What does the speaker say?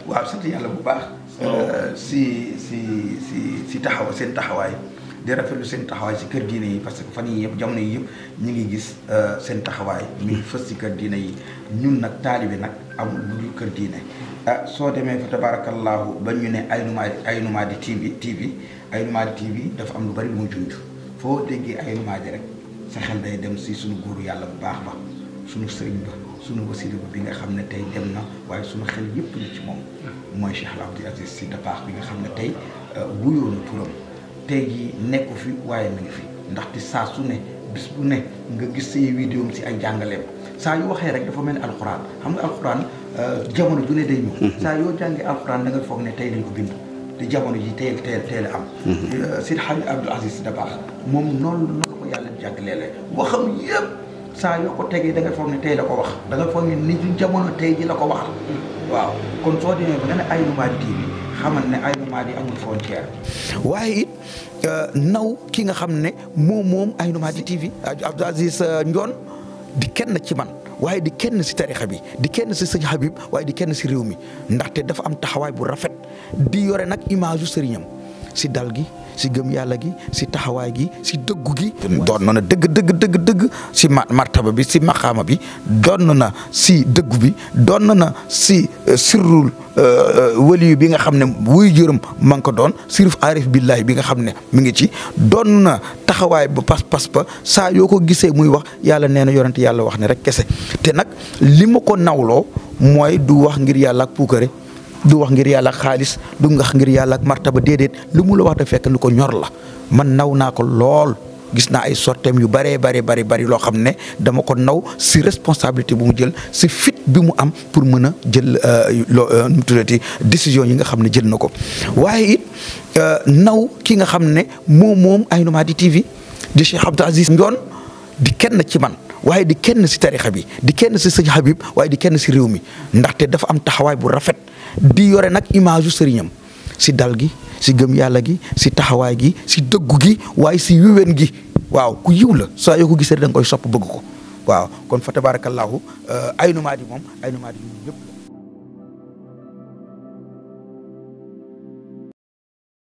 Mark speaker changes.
Speaker 1: waaw sant yàlla bu baax. si taxaw seen taxawaay di rafetlu seen taxawaay si kër diine yi parce que fan yii yëpp jamono yi yëpp ñu ngi gis seen taxawaay. mi ngi fës si kër diine yi ñun nag taalibe nag amul lu dul kër diine. soo demee fa tabarakallahu ba ñu ne Aynou Mady TV dafa am lu bari lu mu junj foo déggee Aynou Mady rek sa xel day dem si suñu góoru yàlla bu baax ba suñu sëriñ ba suñu wasila ba bi nga xam ne tey dem na waaye suñu xel yëpp ni ci moom mooy Cheikh Abdou Aziz Sy Dabakh bi nga xam ne tey wuyoo na turam tey jii nekku fi waaye mi ngi fi ndaxte saa su ne bis bu ne nga gis say vidéo si ay jàngaleem saa yu waxee rek dafa mel ni alxuraan xam nga alxuraan jamono ju ne day ñëw saa yoo jàngee alxuraan da nga foog ne tey lañ ko bind te jamono ji teel am Seydi Hadji Abdou Aziz Sy Dabakh moom noonu ko yàlla jàngaleele waxam yëpp saa yoo ko tegee da nga foog ne tey la ko wax da nga foog ne nit ñi jamono tey ji la ko waxal waaw kon soo demee ba nga ne Aynou Mady TV xamal ne Aynou Mady amul frontière waaye it naw ki nga xam ne moom Aynou Mady TV Abdou Aziz Ndione di kenn ci man waaye di kenn si tarixa bi di kenn si sëñ Habib waaye di kenn si réew mi ndaxte dafa am taxawaay bu rafet di yore nag image yu sëriñam si dal gi si gëm yàlla gi si taxawaay gi si dëggu gi doon na dëgg si martaba bi si maqaama bi doon na si dëggu bi doon na si sirrul waliyu bi nga xam ne wuy jërëm ma ngi ko doon sirif arif billahi bi nga xam ne mi ngi ci doon na taxawaay ba pas ba saa yoo ko gisee muy wax yàlla nee na yonent yàlla wax ne rek kese te nag li ma ko nawloo mooy du wax ngir yàlla ak puukare du wax ngir yàlla ak xaalis du wax ngir yàlla ak martaba déedéet lu mu la wax da fekk lu ko ñor la man naw naa ko lool gis naa ay sorteem yu bari loo xam ne dama ko naw si responsabilité bu mu jël si fit bi mu am pour mën a jël nu mu tuddati décision yi nga xam ne jël na ko waaye it naw ki nga xam ne moom Aynou Mady TV di Cheikh Abdou Aziz Ndione di kenn ci man waaye di kenn si tarixa bi di kenn si sëñ Habib waaye di kenn si réew mi ndaxte dafa am taxawaay bu rafet di yore nag image yu sëriñam si dal gi si gëm yàlla gi si taxawaay gi si dëggu gi waaye si wiwen gi waaw ku yiw la saa yoo ko gisee da nga koy sopp bëgg ko waaw kon fa tabarakallahu Aynou Mady moom Aynou Mady ñun ñëpp la